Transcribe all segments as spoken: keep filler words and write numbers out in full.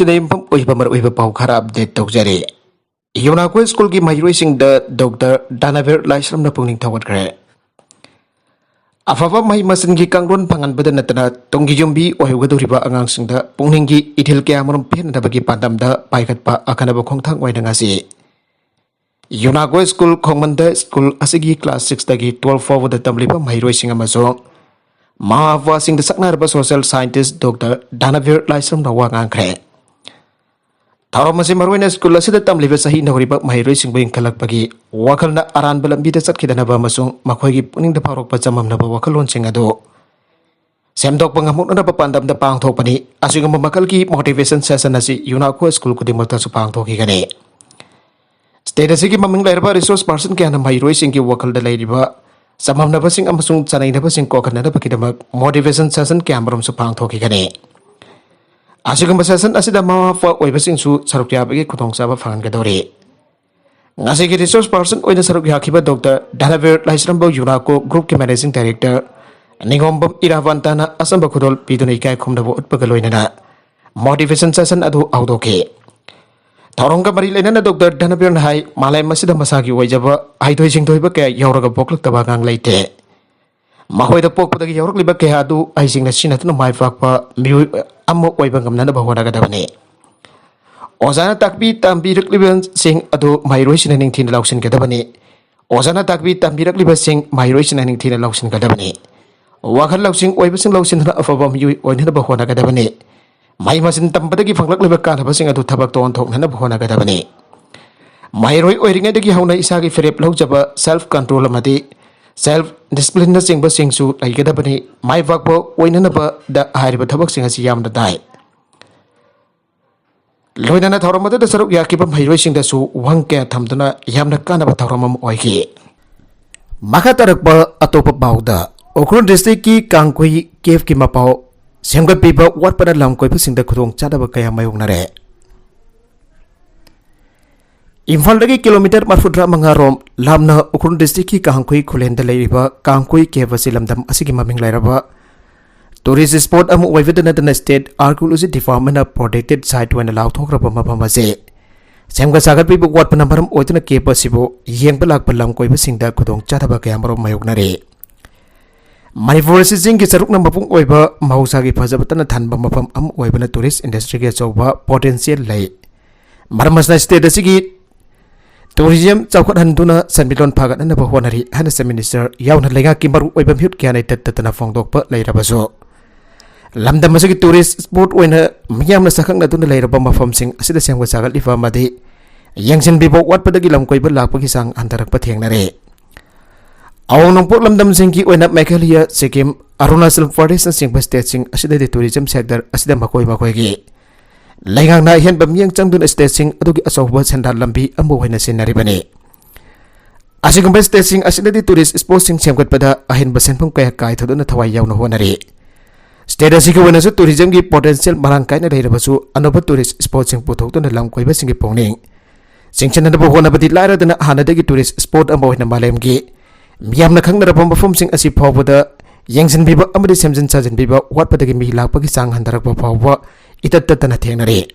ꯁꯤꯗ ꯌꯨꯝꯐꯝ ꯑꯣꯏꯕ ꯃꯔꯨꯑꯣꯏꯕ ꯄꯥꯎ ꯈꯔ ꯑꯞꯗꯦꯠ ꯇꯧꯖꯔꯤ꯫ ꯌꯨꯅꯥꯀꯣ ꯁ꯭ꯀꯨꯜꯒꯤ ꯃꯍꯩꯔꯣꯏꯁꯤꯡꯗ ꯗꯣꯛꯇꯔ ꯗꯥꯅꯕꯤꯔ ꯂꯥꯏꯁ꯭ꯔꯝꯅ ꯄꯨꯛꯅꯤꯡ ꯊꯧꯒꯠꯈ꯭ꯔꯦ꯫ ꯑꯐꯕ ꯃꯍꯩ ꯃꯁꯤꯡꯒꯤ ꯀꯥꯡꯂꯣꯟ ꯐꯪꯍꯟꯕꯗ ꯅꯠꯇꯅ ꯇꯨꯡꯒꯤ ꯌꯨꯝꯕꯤ ꯑꯣꯏꯍꯧꯒꯗꯧꯔꯤꯕ ꯑꯉꯥꯡꯁꯤꯡꯗ ꯄꯨꯛꯅꯤꯡꯒꯤ ꯏꯊꯤꯜ ꯀꯌꯥꯃꯔꯨꯝ ꯄꯦꯟꯅꯅꯕꯒꯤ ꯄꯥꯟꯗꯝꯗ ꯄꯥꯏꯈꯠꯄ ꯑꯈꯟꯅꯕ ꯈꯣꯡꯊꯥꯡ ꯑꯣꯏꯅ ꯉꯁꯤ ꯌꯨꯅꯥꯀꯣ ꯁ꯭ꯀꯨꯜ ꯈꯣꯡꯃꯟꯗ ꯁ꯭ꯀꯨꯜ ꯑꯁꯤꯒꯤ ꯀ꯭ꯂꯥꯁ ꯁꯤꯛꯁꯇꯒꯤ ꯇꯨꯋꯦꯜꯐ ꯐꯥꯎꯕꯗ ꯇꯝꯂꯤꯕ ꯃꯍꯩꯔꯣꯏꯁꯤꯡ ꯑꯃꯁꯨꯡ ꯃꯃꯥ ꯃꯄꯥꯁꯤꯡꯗ ꯁꯛꯅꯔꯕ ꯁꯣꯁꯤꯌꯦꯜ ꯁꯥꯏꯟꯇꯤꯁ ꯗꯣꯛꯇꯔ ꯗꯥꯅꯕꯤꯔ ꯂꯥꯏꯁ꯭ꯔꯝꯅ ꯋꯥ ꯉꯥꯡꯈ꯭ꯔꯦ꯫ ꯊꯧꯔꯝ ꯑꯁꯤ ꯃꯔꯨꯑꯣꯏꯅ ꯁ꯭ꯀꯨꯜ ꯑꯁꯤꯗ ꯇꯝꯂꯤꯕ ꯆꯍꯤ ꯅꯧꯔꯤꯕ ꯃꯍꯩꯔꯣꯏꯁꯤꯡꯕꯨ ꯏꯟꯈꯠꯂꯛꯄꯒꯤ ꯋꯥꯈꯜꯅ ꯑꯔꯥꯟꯕ ꯂꯝꯕꯤꯗ ꯆꯠꯈꯤꯗꯅꯕ ꯑꯃꯁꯨꯡ ꯃꯈꯣꯏꯒꯤ ꯄꯨꯛꯅꯤꯡꯗ ꯐꯥꯎꯔꯛꯄ ꯆꯃꯝꯅꯕ ꯋꯥꯈꯜꯂꯣꯟꯁꯤꯡ ꯑꯗꯨ ꯁꯦꯝꯗꯣꯛꯄ ꯉꯝꯍꯧꯅꯅꯕ ꯄꯥꯟꯗꯝꯗ ꯄꯥꯡꯊꯣꯛꯄꯅꯤ꯫ ꯑꯁꯤꯒꯨꯝꯕ ꯃꯈꯜꯒꯤ ꯃꯣꯇꯤꯚꯦꯁꯟ ꯁꯦꯁꯟ ꯑꯁꯤ ꯌꯨꯅꯥꯀꯣ ꯁ꯭ꯀꯨꯜ ꯈꯨꯗꯤꯡꯃꯛꯇꯁꯨ ꯄꯥꯡꯊꯣꯛꯈꯤꯒꯅꯤ꯫ ꯁ꯭ꯇꯦꯠ ꯑꯁꯤꯒꯤ ꯃꯃꯤꯡ ꯂꯩꯔꯕ ꯔꯤꯁꯣꯔꯁ ꯄꯥꯔꯁꯟ ꯀꯌꯥꯅ ꯃꯍꯩꯔꯣꯏꯁꯤꯡꯒꯤ ꯋꯥꯈꯜꯗ ꯂꯩꯔꯤꯕ ꯆꯃꯝꯅꯕꯁꯤꯡ ꯑꯃꯁꯨꯡ ꯆꯅꯩꯅꯕꯁꯤꯡ ꯀꯣꯛꯍꯟꯅꯅꯕꯒꯤꯗꯃꯛ ꯃꯣꯇꯤꯚꯦꯁꯟ ꯁꯦꯁꯟ ꯀꯌꯥꯃꯔꯨꯝꯁꯨ ꯄꯥꯡꯊꯣꯛꯈꯤꯒꯅꯤ꯫ ꯑꯁꯤꯒꯨꯝꯕ ꯁꯦꯁꯟ ꯑꯁꯤꯗ ꯃꯃꯥ ꯃꯄꯥ ꯑꯣꯏꯕꯁꯤꯡꯁꯨ ꯁꯔꯨꯛ ꯌꯥꯕꯒꯤ ꯈꯨꯗꯣꯡꯆꯥꯕ ꯐꯪꯍꯟꯒꯗꯧꯔꯤ꯫ ꯉꯁꯤꯒꯤ ꯔꯤꯁꯣꯔꯁ ꯄꯥꯔꯁꯟ ꯑꯣꯏꯅ ꯁꯔꯨꯛ ꯌꯥꯈꯤꯕ ꯗꯣꯛꯇꯔ ꯙꯅꯕꯤꯔ ꯂꯥꯏꯁ꯭ꯔꯝꯕꯧ ꯌꯨꯅꯥꯀꯣ ꯒ꯭ꯔꯨꯞꯀꯤ ꯃꯦꯅꯦꯖꯤꯡ ꯗꯥꯏꯔꯦꯛꯇꯔ ꯅꯤꯉꯣꯝꯕꯝ ꯏꯔꯥꯕꯟꯇꯅ ꯑꯆꯝꯕ ꯈꯨꯗꯣꯜ ꯄꯤꯗꯨꯅ ꯏꯀꯥꯏ ꯈꯨꯝꯅꯕ ꯎꯠꯄꯒ ꯂꯣꯏꯅꯅ ꯃꯣꯇꯤꯚꯦꯁꯟ ꯁꯦꯁꯟ ꯑꯗꯨ ꯍꯧꯗꯣꯛꯈꯤ꯫ ꯊꯧꯔꯝꯒ ꯃꯔꯤ ꯂꯩꯅꯅ ꯗꯣꯛꯇꯔ ꯙꯅꯕꯤꯔꯅ ꯍꯥꯏ, ꯃꯥꯂꯦꯝ ꯑꯁꯤꯗ ꯃꯁꯥꯒꯤ ꯑꯣꯏꯖꯕ ꯍꯩꯊꯣꯏ ꯁꯤꯡꯊꯣꯏꯕ ꯀꯌꯥ ꯌꯥꯎꯔꯒ ꯄꯣꯛꯂꯛꯇꯕ ꯑꯉꯥꯡ ꯂꯩꯇꯦ꯫ ꯃꯈꯣꯏꯗ ꯄꯣꯛꯄꯗꯒꯤ ꯌꯥꯎꯔꯛꯂꯤꯕ ꯀꯌꯥ ꯑꯗꯨ ꯍꯩꯁꯤꯡꯅ ꯁꯤꯖꯤꯟꯅꯗꯨꯅ ꯃꯥꯏ ꯄꯥꯛꯄ ꯃꯤꯑꯣꯏ ꯑꯃ ꯑꯣꯏꯕ ꯉꯝꯅꯅꯕ ꯍꯣꯠꯅꯒꯗꯕꯅꯤ꯫ ꯑꯣꯖꯥꯅ ꯇꯥꯛꯄꯤ ꯇꯝꯕꯤꯔꯛꯂꯤꯕꯁꯤꯡ ꯑꯗꯨ ꯃꯍꯩꯔꯣꯏꯁꯤꯡꯅ ꯅꯤꯡꯊꯤꯅ ꯂꯧꯁꯤꯟꯒꯗꯕꯅꯤ꯫ ꯑꯣꯖꯥꯅ ꯇꯥꯛꯄꯤ ꯇꯝꯕꯤꯔꯛꯂꯤꯕꯁꯤꯡ ꯃꯍꯩꯔꯣꯏꯁꯤꯡꯅ ꯅꯤꯡꯊꯤꯅ ꯂꯧꯁꯤꯟꯒꯗꯕꯅꯤ꯫ ꯋꯥꯈꯜ ꯂꯧꯁꯤꯡ ꯑꯣꯏꯕꯁꯤꯡ ꯂꯧꯁꯤꯟꯗꯨꯅ ꯑꯐꯕ ꯃꯤꯑꯣꯏ ꯑꯣꯏꯅꯅꯕ ꯍꯣꯠꯅꯒꯗꯕꯅꯤ꯫ ꯃꯍꯩ ꯃꯁꯤꯡ ꯇꯝꯕꯗꯒꯤ ꯐꯪꯂꯛꯂꯤꯕ ꯀꯥꯟꯅꯕꯁꯤꯡ ꯑꯗꯨ ꯊꯕꯛꯇ ꯑꯣꯟꯊꯣꯛꯅꯅꯕ ꯍꯣꯠꯅꯒꯗꯕꯅꯤ꯫ ꯃꯍꯩꯔꯣꯏ ꯑꯣꯏꯔꯤꯉꯩꯗꯒꯤ ꯍꯧꯅ ꯏꯁꯥꯒꯤ ꯐꯤꯔꯦꯞ ꯂꯧꯖꯕ, ꯁꯦꯜꯐ ꯀꯟꯇ꯭ꯔꯣꯜ ꯑꯃꯗꯤ ꯁꯦꯜꯐ ꯗꯤꯁꯤꯄ꯭ꯂꯤꯟꯅꯆꯤꯡꯕꯁꯤꯡꯁꯨ ꯂꯩꯒꯗꯕꯅꯤ꯫ ꯃꯥꯏ ꯄꯥꯛꯄ ꯑꯣꯏꯅꯅꯕꯗ ꯍꯥꯏꯔꯤꯕ ꯊꯕꯛꯁꯤꯡ ꯑꯁꯤ ꯌꯥꯝꯅ ꯇꯥꯏ꯫ ꯂꯣꯏꯅꯅ ꯊꯧꯔꯝ ꯑꯗꯨꯗ ꯁꯔꯨꯛ ꯌꯥꯈꯤꯕ ꯃꯍꯩꯔꯣꯏꯁꯤꯡꯗꯁꯨ ꯋꯥꯍꯪ ꯀꯌꯥ ꯊꯝꯗꯨꯅ ꯌꯥꯝꯅ ꯀꯥꯟꯅꯕ ꯊꯧꯔꯝ ꯑꯃ ꯑꯣꯏꯈꯤ꯫ ꯃꯈꯥ ꯇꯥꯔꯛꯄ ꯑꯇꯣꯞꯄ ꯄꯥꯎꯗ, ꯎꯈ꯭ꯔꯨꯜ ꯗꯤꯁꯇ꯭ꯔꯤꯛꯀꯤ ꯀꯥꯡꯈꯨꯏ ꯀꯦꯐꯀꯤ ꯃꯄꯥꯎ ꯁꯦꯝꯒꯠꯄꯤꯕ ꯋꯥꯠꯄꯅ ꯂꯝ ꯀꯣꯏꯕꯁꯤꯡꯗ ꯈꯨꯗꯣꯡꯆꯥꯗꯕ ꯀꯌꯥ ꯃꯥꯌꯣꯛꯅꯔꯦ꯫ ꯏꯝꯐꯥꯜꯗꯒꯤ ꯀꯤꯂꯣꯃꯤꯇꯔ ꯃꯔꯤꯐꯨꯇꯔꯥ ꯃꯉꯥ ꯔꯣꯝ ꯂꯥꯞꯅ ꯎꯈ꯭ꯔꯨꯜ ꯗꯤꯁꯇ꯭ꯔꯤꯛꯀꯤ ꯀꯥꯡꯈꯨꯏ ꯈꯨꯂꯦꯟꯗ ꯂꯩꯔꯤꯕ ꯀꯥꯡꯈꯨꯏ ꯀꯦꯐ ꯑꯁꯤ ꯂꯝꯗꯝ ꯑꯁꯤꯒꯤ ꯃꯃꯤꯡ ꯂꯩꯔꯕ Tourist spot ꯑꯃ ꯑꯣꯏꯕꯗ ꯅꯠꯇꯅ State Archaeology Departmentꯅ protected site ꯑꯣꯏꯅ ꯂꯥꯎꯊꯣꯛꯈ꯭ꯔꯕ ꯃꯐꯝ ꯑꯁꯤ ꯁꯦꯝꯒꯠ ꯁꯥꯒꯠꯄꯤꯕ ꯋꯥꯠꯄꯅ ꯃꯔꯝ ꯑꯣꯏꯗꯨꯅ ꯀꯦꯞ ꯑꯁꯤꯕꯨ ꯌꯦꯡꯕ ꯂꯥꯛꯄ ꯂꯝ ꯀꯣꯏꯕꯁꯤꯡꯗ ꯈꯨꯗꯣꯡꯆꯥꯗꯕ ꯀꯌꯥꯃꯔꯨꯝ ꯃꯥꯌꯣꯛꯅꯔꯤ꯫ ꯃꯅꯤꯄꯨꯔ ꯑꯁꯤ ꯆꯤꯡꯒꯤ ꯁꯔꯨꯛꯅ ꯃꯄꯨꯡ ꯑꯣꯏꯕ ꯃꯍꯧꯁꯥꯒꯤ ꯐꯖꯕꯇꯅ ꯊꯟꯕ ꯃꯐꯝ ꯑꯃ ꯑꯣꯏꯕꯅ tourist industryꯒꯤ ꯑꯆꯧꯕ potential ꯂꯩ꯫ ꯃꯔꯝ ꯑꯁꯤꯅ state ꯑꯁꯤꯒꯤ tourism ꯆꯥꯎꯈꯠꯍꯟꯗꯨꯅ ꯁꯦꯟꯃꯤꯠꯂꯣꯟ ꯐꯒꯠꯅꯅꯕ ꯍꯣꯠꯅꯔꯤ ꯍꯥꯏꯅ Chief Minister ꯌꯥꯎꯅ ꯂꯩꯉꯥꯛꯀꯤ ꯃꯔꯨꯑꯣꯏꯕ ꯃꯤꯍꯨꯠ ꯀꯌꯥꯅ ꯇꯠꯇꯗꯅ ꯐꯣꯡꯗꯣꯛꯄ ꯂꯩꯔꯕꯁꯨ, ꯂꯝꯗꯝ ꯑꯁꯤꯒꯤ tourist spot ꯑꯣꯏꯅ ꯃꯤꯌꯥꯝꯅ ꯁꯛꯈꯪꯅꯗꯨꯅ ꯂꯩꯔꯕ ꯃꯐꯝꯁꯤꯡ ꯑꯁꯤꯗ ꯁꯦꯝꯒꯠ ꯁꯥꯒꯠꯂꯤꯕ ꯑꯃꯗꯤ ꯌꯦꯡꯁꯤꯟꯕꯤꯕ ꯋꯥꯠꯄꯗꯒꯤ ꯂꯝ ꯀꯣꯏꯕ ꯂꯥꯛꯄꯒꯤ ꯆꯥꯡ ꯍꯟꯊꯔꯛꯄ ꯊꯦꯡꯅꯔꯦ꯫ ꯑꯋꯥꯡ ꯅꯣꯡꯄꯣꯛ ꯂꯝꯗꯝꯁꯤꯡꯒꯤ ꯑꯣꯏꯅ ꯃꯦꯘꯥꯂꯌ, ꯁꯤꯛꯀꯤꯝ, ꯑꯔꯨꯅꯥꯆꯜ ꯄ꯭ꯔꯗꯦꯁꯅꯆꯤꯡꯕ stateꯁꯤꯡ ꯑꯁꯤꯗꯗꯤ tourism sector ꯑꯁꯤꯗ ꯃꯈꯣꯏ ꯃꯈꯣꯏꯒꯤ ꯂꯩꯉꯥꯛꯅ ꯑꯍꯦꯟꯕ ꯃꯤꯠꯌꯦꯡ ꯆꯪꯗꯨꯅ stateꯁꯤꯡ ꯑꯗꯨꯒꯤ ꯑꯆꯧꯕ ꯁꯦꯟꯗꯥꯟ ꯂꯝꯕꯤ ꯑꯃ ꯑꯣꯏꯅ ꯁꯤꯖꯤꯟꯅꯔꯤꯕꯅꯤ꯫ ꯑꯁꯤꯒꯨꯝꯕ stateꯁꯤꯡ ꯑꯁꯤꯗꯗꯤ tourist spotꯁꯤꯡ ꯁꯦꯝꯒꯠꯄꯗ ꯑꯍꯦꯟꯕ ꯁꯦꯟꯐꯝ ꯀꯌꯥ ꯀꯥꯏꯊꯗꯨꯅ ꯊꯋꯥꯏ ꯌꯥꯎꯅ ꯍꯣꯠꯅꯔꯤ꯫ State ꯑꯁꯤꯒꯤ ꯑꯣꯏꯅꯁꯨ tourismꯒꯤ potential ꯃꯔꯥꯡ ꯀꯥꯏꯅ ꯂꯩꯔꯕꯁꯨ, ꯑꯅꯧꯕ tourist spotꯁꯤꯡ ꯄꯨꯊꯣꯛꯇꯨꯅ ꯂꯝ ꯀꯣꯏꯕꯁꯤꯡꯒꯤ ꯄꯨꯛꯅꯤꯡ ꯆꯤꯡꯁꯤꯟꯅꯅꯕ ꯍꯣꯠꯅꯕꯗꯤ ꯂꯥꯏꯔꯗꯅ, ꯍꯥꯟꯅꯗꯒꯤ tourist spot ꯑꯃ ꯑꯣꯏꯅ ꯃꯥꯂꯦꯝꯒꯤ ꯃꯤꯌꯥꯝꯅ ꯈꯪꯅꯔꯕ ꯃꯐꯝꯁꯤꯡ ꯑꯁꯤ ꯐꯥꯎꯕꯗ ꯌꯦꯡꯁꯤꯟꯕꯤꯕ ꯑꯃꯗꯤ ꯁꯦꯝꯖꯤꯟ ꯁꯥꯖꯤꯟꯕꯤꯕ ꯋꯥꯠꯄꯗꯒꯤ ꯃꯤ ꯂꯥꯛꯄꯒꯤ ꯆꯥꯡ ꯍꯟꯊꯔꯛꯄ ꯐꯥꯎꯕ ꯏꯇꯠ ꯇꯠꯇꯅ ꯊꯦꯡꯅꯔꯤ꯫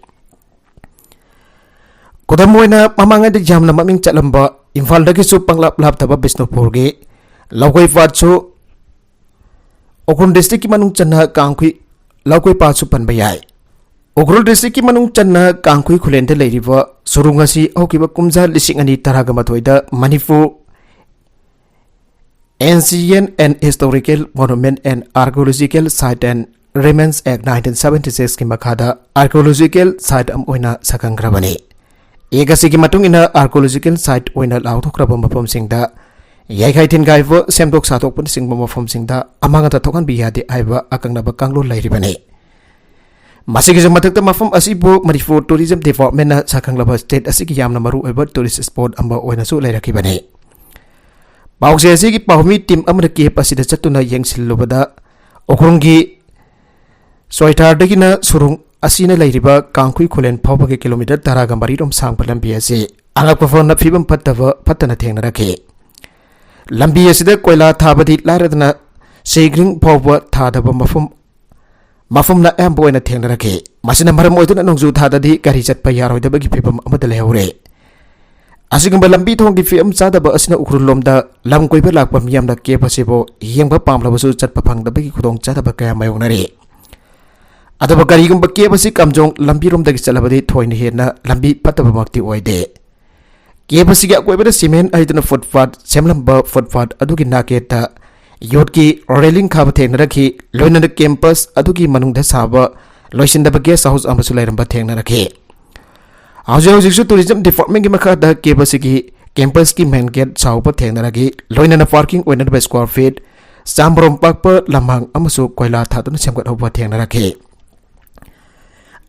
ꯈꯨꯗꯝ ꯑꯣꯏꯅ, ꯃꯃꯥꯡꯉꯩꯗ ꯌꯥꯝꯅ ꯃꯃꯤꯡ ꯆꯠꯂꯝꯕ ꯏꯝꯐꯥꯜꯗꯒꯤꯁꯨ ꯄꯪꯂꯥꯞ ꯂꯥꯞꯇꯕ ꯕꯤꯁꯅꯨꯄꯨꯔꯒꯤ ꯂꯧꯀꯣꯏ ꯄꯥꯠꯁꯨ ꯎꯈ꯭ꯔꯨꯜ districtꯀꯤ ꯃꯅꯨꯡ ꯆꯟꯅ ꯀꯥꯡꯈꯨꯏ ꯂꯧꯀꯣꯏ ꯄꯥꯠꯁꯨ ꯄꯟꯕ ꯌꯥꯏ꯫ ꯎꯈ꯭ꯔꯨꯜ districtꯀꯤ ꯃꯅꯨꯡ ꯆꯟꯅ ꯀꯥꯡꯈꯨꯏ ꯈꯨꯂꯦꯟꯗ ꯂꯩꯔꯤꯕ ꯁꯨꯔꯨꯡ ꯑꯁꯤ ꯍꯧꯈꯤꯕ ꯀꯨꯝꯖꯥ ꯂꯤꯁꯤꯡ ꯑꯅꯤ ꯇꯔꯥꯒ ꯃꯥꯊꯣꯏꯗ Manipur Ancient and Historical Monument and Archaeological Site and Remains Act nineteen seventy sixꯀꯤ ꯃꯈꯥꯗ archaeological site ꯑꯃ ꯑꯣꯏꯅ ꯁꯛꯈꯪꯈ꯭ꯔꯕꯅꯤ꯫ Act ꯑꯁꯤꯒꯤ ꯃꯇꯨꯡ ꯏꯟꯅ archaeological site ꯑꯣꯏꯅ ꯂꯥꯎꯊꯣꯛꯈ꯭ꯔꯕ ꯃꯐꯝꯁꯤꯡꯗ ꯌꯥꯏꯈꯥꯏ ꯊꯤꯟꯒꯥꯏꯕ, ꯁꯦꯝꯗꯣꯛ ꯁꯥꯗꯣꯛꯄꯅꯆꯤꯡꯕ ꯃꯐꯝꯁꯤꯡꯗ ꯑꯃꯥꯡ ꯑꯇꯥ ꯊꯣꯛꯍꯟꯕ ꯌꯥꯗꯦ ꯍꯥꯏꯕ ꯑꯀꯛꯅꯕ ꯀꯥꯡꯂꯣꯟ ꯂꯩꯔꯤꯕꯅꯤ꯫ ꯃꯁꯤꯒꯤꯁꯨ ꯃꯊꯛꯇ, ꯃꯐꯝ ꯑꯁꯤꯕꯨ ꯃꯅꯤꯄꯨꯔ Tourism Departmentꯅ ꯁꯛꯈꯪꯂꯕ state ꯑꯁꯤꯒꯤ ꯌꯥꯝꯅ ꯃꯔꯨꯑꯣꯏꯕ tourist spot ꯑꯃ ꯑꯣꯏꯅꯁꯨ ꯂꯩꯔꯛꯈꯤꯕꯅꯤ꯫ ꯄꯥꯎꯆꯦ ꯑꯁꯤꯒꯤ ꯄꯥꯎꯃꯤ team ꯑꯃꯅ ꯀꯦꯞ ꯑꯁꯤꯗ ꯆꯠꯇꯨꯅ ꯌꯦꯡꯁꯤꯜꯂꯨꯕꯗ, ꯎꯈ꯭ꯔꯨꯜꯒꯤ ꯁꯣꯏꯊꯥꯔꯗꯒꯤꯅ ꯁꯨꯔꯨꯡ ꯑꯁꯤꯅ ꯂꯩꯔꯤꯕ ꯀꯥꯡꯈꯨꯏ ꯈꯨꯂꯦꯟ ꯐꯥꯎꯕꯒꯤ kilometre ꯇꯔꯥꯒ ꯃꯔꯤꯔꯣꯝ ꯁꯥꯡꯕ ꯂꯝꯕꯤ ꯑꯁꯤ ꯑꯉꯛꯄ ꯐꯅ ꯐꯤꯕꯝ ꯐꯠꯇꯕ, ꯐꯠꯇꯅ ꯊꯦꯡꯅꯔꯛꯈꯤ꯫ ꯂꯝꯕꯤ ꯑꯁꯤꯗ ꯀꯣꯏꯂꯥ ꯊꯥꯕꯗꯤ ꯂꯥꯏꯔꯗꯅ, ꯁꯤꯒ꯭ꯔꯤꯡ ꯐꯥꯎꯕ ꯊꯥꯗꯕ ꯃꯐꯝ ꯃꯐꯝꯅ ꯑꯌꯥꯝꯕ ꯑꯣꯏꯅ ꯊꯦꯡꯅꯔꯛꯈꯤ꯫ ꯃꯁꯤꯅ ꯃꯔꯝ ꯑꯣꯏꯗꯨꯅ ꯅꯣꯡꯖꯨ ꯊꯥꯗꯗꯤ ꯒꯥꯔꯤ ꯆꯠꯄ ꯌꯥꯔꯣꯏꯗꯕꯒꯤ ꯐꯤꯕꯝ ꯑꯃꯗ ꯂꯩꯍꯧꯔꯦ꯫ ꯑꯁꯤꯒꯨꯝꯕ ꯂꯝꯕꯤ ꯊꯣꯡꯒꯤ ꯐꯤꯕꯝ ꯆꯥꯗꯕ ꯑꯁꯤꯅ ꯎꯈ꯭ꯔꯨꯜ ꯂꯣꯝꯗ ꯂꯝ ꯀꯣꯏꯕ ꯂꯥꯛꯄ ꯃꯤꯌꯥꯝꯅ ꯀꯦꯞ ꯑꯁꯤꯕꯨ ꯌꯦꯡꯕ ꯄꯥꯝꯂꯕꯁꯨ ꯆꯠꯄ ꯐꯪꯗꯕꯒꯤ ꯈꯨꯗꯣꯡꯆꯥꯗꯕ ꯀꯌꯥ ꯃꯥꯌꯣꯛꯅꯔꯤ꯫ ꯑꯗꯨꯕꯨ ꯀꯔꯤꯒꯨꯝꯕ ꯀꯦꯞ ꯑꯁꯤ ꯀꯥꯝꯖꯣꯡ ꯂꯝꯕꯤꯔꯣꯝꯗꯒꯤ ꯆꯠꯂꯕꯗꯤ ꯊꯣꯏꯅ ꯍꯦꯟꯅ ꯂꯝꯕꯤ ꯐꯠꯇꯕꯃꯛꯇꯤ ꯑꯣꯏꯗꯦ꯫ ꯀꯦꯞ ꯑꯁꯤꯒꯤ ꯑꯀꯣꯏꯕꯗ ꯁꯤꯃꯦꯟ ꯍꯩꯗꯨꯅ ꯐꯨꯠꯄꯥꯠ ꯁꯦꯝꯂꯝꯕ, ꯐꯨꯠꯄꯥꯠ ꯑꯗꯨꯒꯤ ꯅꯥꯀꯦꯠꯇ ꯌꯣꯠꯀꯤ ꯔꯦꯂꯤꯡ ꯈꯥꯕ ꯊꯦꯡꯅꯔꯛꯈꯤ꯫ ꯂꯣꯏꯅꯅ ꯀꯦꯝꯄꯁ ꯑꯗꯨꯒꯤ ꯃꯅꯨꯡꯗ ꯁꯥꯕ ꯂꯣꯏꯁꯤꯟꯗꯕ ꯒꯦꯁ ꯍꯥꯎꯁ ꯑꯃꯁꯨ ꯂꯩꯔꯝꯕ ꯊꯦꯡꯅꯔꯛꯈꯤ꯫ ꯍꯧꯖꯤꯛ ꯍꯧꯖꯤꯛꯁꯨ ꯇꯨꯔꯤꯖꯝ ꯗꯤꯄꯥꯔꯠꯃꯦꯟꯒꯤ ꯃꯈꯥꯗ ꯀꯦꯞ ꯑꯁꯤꯒꯤ ꯀꯦꯝꯄꯁꯀꯤ ꯃꯦꯟ ꯒꯦꯠ ꯁꯥꯍꯧꯕ ꯊꯦꯡꯅꯔꯛꯈꯤ꯫ ꯂꯣꯏꯅꯅ ꯄꯥꯔꯀꯤꯡ ꯑꯣꯏꯅꯅꯕ ꯁ꯭ꯀ꯭ꯋꯥꯔ ꯐꯤꯠ ꯆꯥꯃꯔꯣꯝ ꯄꯥꯛꯄ ꯂꯝꯍꯥꯡ ꯑꯃꯁꯨ ꯀꯣꯏꯂꯥ ꯊꯥꯗꯨꯅ ꯁꯦꯝꯒꯠꯍꯧꯕ ꯊꯦꯡꯅꯔꯛꯈꯤ꯫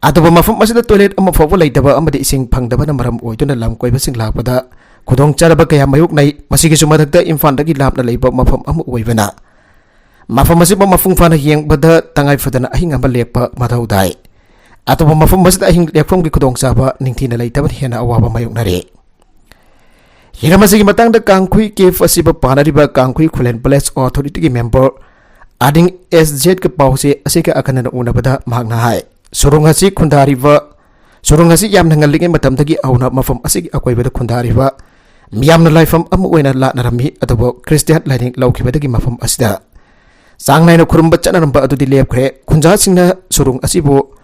ꯑꯇꯣꯞꯄ ꯃꯐꯝ ꯑꯁꯤꯗ ꯇꯣꯏꯂꯦꯠ ꯑꯃ ꯐꯥꯎꯕ ꯂꯩꯇꯕ ꯑꯃꯗꯤ ꯏꯁꯤꯡ ꯐꯪꯗꯕꯅ ꯃꯔꯝ ꯑꯣꯏꯗꯨꯅ ꯂꯝ ꯀꯣꯏꯕꯁꯤꯡ ꯂꯥꯛꯄꯗ ꯈꯨꯗꯣꯡꯆꯥꯗꯕ ꯀꯌꯥ ꯃꯥꯌꯣꯛꯅꯩ꯫ ꯃꯁꯤꯒꯤꯁꯨ ꯃꯊꯛꯇ ꯏꯝꯐꯥꯜꯗꯒꯤ ꯂꯥꯞꯅ ꯂꯩꯕ ꯃꯐꯝ ꯑꯃ ꯑꯣꯏꯕꯅ ꯃꯐꯝ ꯑꯁꯤꯕꯨ ꯃꯄꯨꯡ ꯐꯥꯅ ꯌꯦꯡꯕꯗ ꯇꯉꯥꯏ ꯐꯗꯅ ꯑꯍꯤꯡ ꯑꯃ ꯂꯦꯛꯄ ꯃꯊꯧ ꯇꯥꯏ꯫ ꯑꯇꯣꯞꯄ ꯃꯐꯝ ꯑꯁꯤꯗ ꯑꯍꯤꯡ ꯂꯦꯛꯐꯝꯒꯤ ꯈꯨꯗꯣꯡꯆꯥꯕ ꯅꯤꯡꯊꯤꯅ ꯂꯩꯇꯕꯅ ꯍꯦꯟꯅ ꯑꯋꯥꯕ ꯃꯥꯌꯣꯛꯅꯔꯤ꯫ ꯍꯤꯔꯝ ꯑꯁꯤꯒꯤ ꯃꯇꯥꯡꯗ ꯀꯥꯡꯈꯨꯏ ꯀꯦꯞ ꯑꯁꯤꯕꯨ ꯄꯥꯟꯅꯔꯤꯕ ꯀꯥꯡꯈꯨꯏ ꯈꯨꯂꯦꯟ ꯚꯤꯂꯦꯖ ꯑꯣꯊꯣꯔꯤꯇꯤꯒꯤ ꯃꯦꯝꯕꯔ ꯑꯗꯤꯡ ꯑꯦꯁ ꯖꯦꯠꯀ ꯄꯥꯎꯁꯦ ꯑꯁꯤꯒ ꯑꯈꯟꯅꯅ ꯎꯅꯕꯗ ꯃꯍꯥꯛꯅ ꯍꯥꯏ, ꯁꯨꯔꯨꯡ ꯑꯁꯤ ꯈꯨꯟꯗꯥꯔꯤꯕ, ꯁꯨꯔꯨꯡ ꯑꯁꯤ ꯌꯥꯝꯅ ꯉꯜꯂꯤꯉꯩ ꯃꯇꯝꯗꯒꯤ ꯍꯧꯅ ꯃꯐꯝ ꯑꯁꯤꯒꯤ ꯑꯀꯣꯏꯕꯗ ꯈꯨꯟꯗꯥꯔꯤꯕ ꯃꯤꯌꯥꯝꯅ ꯂꯥꯏꯐꯝ ꯑꯃ ꯑꯣꯏꯅ ꯂꯥꯠꯅꯔꯝꯃꯤ꯫ ꯑꯗꯨꯕꯨ ꯈ꯭ꯔꯤꯁꯇꯤꯌꯥꯟ ꯂꯥꯏꯅꯤꯡ ꯂꯧꯈꯤꯕꯗꯒꯤ ꯃꯐꯝ ꯑꯁꯤꯗ ꯆꯥꯡ ꯅꯥꯏꯅ ꯈꯨꯔꯨꯝꯕ ꯆꯠꯅꯔꯝꯕ ꯑꯗꯨꯗꯤ ꯂꯦꯞꯈ꯭ꯔꯦ꯫ ꯈꯨꯟꯖꯥꯁꯤꯡꯅ ꯁꯨꯔꯨꯡ ꯑꯁꯤꯕꯨ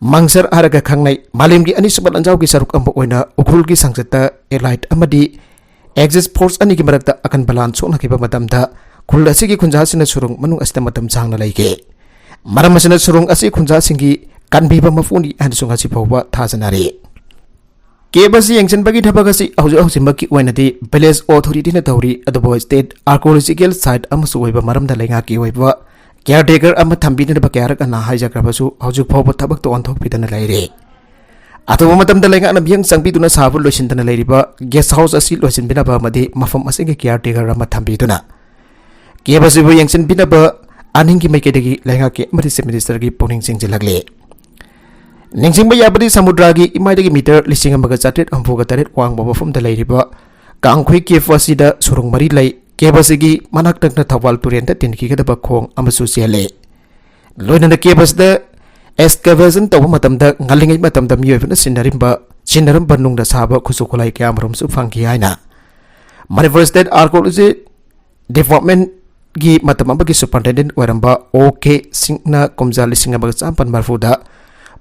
ꯃꯪꯁꯔ ꯍꯥꯏꯔꯒ ꯈꯪꯅꯩ꯫ ꯃꯥꯂꯦꯝꯒꯤ ꯑꯅꯤꯁꯨꯕ ꯂꯥꯟꯖꯥꯎꯒꯤ ꯁꯔꯨꯛ ꯑꯃ ꯑꯣꯏꯅ ꯎꯈ꯭ꯔꯨꯜꯒꯤ ꯁꯪꯁꯠꯇ ꯑꯦꯂꯥꯏꯠ ꯑꯃꯗꯤ ꯑꯦꯛꯖꯤꯁ ꯐꯣꯔꯁ ꯑꯅꯤꯒꯤ ꯃꯔꯛꯇ ꯑꯀꯟꯕ ꯂꯥꯟ ꯁꯣꯛꯅꯈꯤꯕ ꯃꯇꯝꯗ ꯈꯨꯜ ꯑꯁꯤꯒꯤ ꯈꯨꯟꯖꯥꯁꯤꯡꯅ ꯁꯨꯔꯨꯡ ꯃꯅꯨꯡ ꯑꯁꯤꯗ ꯃꯇꯝ ꯁꯥꯡꯅ ꯂꯩꯈꯤ꯫ ꯃꯔꯝ ꯑꯁꯤꯅ ꯁꯨꯔꯨꯡ ꯑꯁꯤ ꯈꯨꯟꯖꯥꯁꯤꯡꯒꯤ ꯀꯟꯕꯤꯕ ꯃꯄꯨꯅꯤ ꯍꯥꯏꯅꯁꯨ ꯉꯁꯤ ꯐꯥꯎꯕ ꯊꯥꯖꯅꯔꯤ꯫ ꯀꯦꯞ ꯑꯁꯤ ꯌꯦꯡꯁꯤꯟꯕꯒꯤ ꯊꯕꯛ ꯑꯁꯤ ꯍꯧꯖꯤꯛ ꯍꯧꯖꯤꯛꯃꯛꯀꯤ ꯑꯣꯏꯅꯗꯤ ꯚꯤꯂꯦꯖ ꯑꯣꯊꯣꯔꯤꯇꯤꯅ ꯇꯧꯔꯤ, ꯑꯗꯨꯕꯨ ꯁ꯭ꯇꯦꯠ ꯑꯥꯔꯀꯤꯑꯣꯂꯣꯖꯤꯀꯦꯜ ꯁꯥꯏꯠ ꯑꯃꯁꯨ ꯑꯣꯏꯕ ꯃꯔꯝꯗ ꯂꯩꯉꯥꯛꯀꯤ ꯑꯣꯏꯕ ꯀꯤꯌꯥꯔ ꯇꯦꯀꯔ ꯑꯃ ꯊꯝꯕꯤꯅꯅꯕ ꯀꯌꯥꯔꯛ ꯍꯟꯅ ꯍꯥꯏꯖꯈ꯭ꯔꯕꯁꯨ ꯍꯧꯖꯤꯛ ꯐꯥꯎꯕ ꯊꯕꯛꯇꯨ ꯑꯣꯟꯊꯣꯛꯄꯤꯗꯅ ꯂꯩꯔꯤ꯫ ꯑꯇꯣꯞꯄ ꯃꯇꯝꯗ ꯂꯩꯉꯥꯛꯅ ꯃꯤꯠꯌꯦꯡ ꯆꯪꯕꯤꯗꯨꯅ ꯁꯥꯕ ꯂꯣꯏꯁꯤꯟꯗꯅ ꯂꯩꯔꯤꯕ ꯒꯦꯁ ꯍꯥꯎꯁ ꯑꯁꯤ ꯂꯣꯏꯁꯤꯟꯕꯤꯅꯕ ꯑꯃꯗꯤ ꯃꯐꯝ ꯑꯁꯤꯒꯤ ꯀꯤꯌꯥꯔ ꯇꯦꯀꯔ ꯑꯃ ꯊꯝꯕꯤꯗꯨꯅ ꯀꯦꯞ ꯑꯁꯤꯕꯨ ꯌꯦꯡꯁꯤꯟꯕꯤꯅꯕ ꯑꯅꯤꯡꯒꯤ ꯃꯥꯏꯀꯩꯗꯒꯤ ꯂꯩꯉꯥꯛꯀꯤ ꯑꯃꯗꯤ ꯆꯤꯐ ꯃꯤꯅꯤꯁꯇꯔꯒꯤ ꯄꯨꯛꯅꯤꯡ ꯆꯤꯡꯁꯤꯜꯂꯛꯂꯤ꯫ ꯅꯤꯡꯁꯤꯡꯕ ꯌꯥꯕꯗꯤ ꯁꯃꯨꯗ꯭ꯔꯒꯤ ꯏꯃꯥꯏꯗꯒꯤ ꯃꯤꯇꯔ ꯂꯤꯁꯤꯡ ꯑꯃꯒ ꯆꯥꯇ꯭ꯔꯦꯠ ꯍꯨꯝꯐꯨꯒ ꯇꯔꯦꯠ ꯋꯥꯡꯕ ꯃꯐꯝꯗ ꯂꯩꯔꯤꯕ ꯀꯥꯡꯈꯨꯏ ꯀꯦꯞ ꯑꯁꯤꯗ ꯁꯨꯔꯨꯡ ꯃꯔꯤ ꯂꯩ꯫ ꯀꯦꯕ ꯑꯁꯤꯒꯤ ꯃꯅꯥꯛ ꯅꯛꯅ ꯊꯧꯕꯥꯜ ꯇꯨꯔꯦꯟꯗ ꯇꯤꯟꯈꯤꯒꯗꯕ ꯈꯣꯡ ꯑꯃꯁꯨ ꯆꯦꯜꯂꯤ꯫ ꯂꯣꯏꯅꯅ ꯀꯦꯕ ꯑꯁꯤꯗ excavation ꯇꯧꯕ ꯃꯇꯝꯗ ꯉꯜꯂꯤꯉꯩ ꯃꯇꯝꯗ ꯃꯤꯑꯣꯏꯕꯅ ꯁꯤꯟꯅꯔꯝꯕ, ꯁꯤꯟꯅꯔꯝꯕ ꯅꯨꯡꯅ ꯁꯥꯕ ꯈꯨꯠꯁꯨ ꯈꯨꯠꯂꯥꯏ ꯀꯌꯥ ꯑꯃꯔꯣꯝꯁꯨ ꯐꯪꯈꯤ ꯍꯥꯏꯅ ꯃꯅꯤꯄꯨꯔ State Archaeology Department ꯒꯤ ꯃꯇꯝ ꯑꯃꯒꯤ superintendent ꯑꯣꯏꯔꯝꯕ ꯑꯣ ꯀꯦ ꯁꯤꯡꯅ ꯀꯨꯝꯖꯥ ꯂꯤꯁꯤꯡ ꯑꯃꯒ ꯆꯥꯃꯥꯄꯟ ꯃꯔꯤꯐꯨꯗ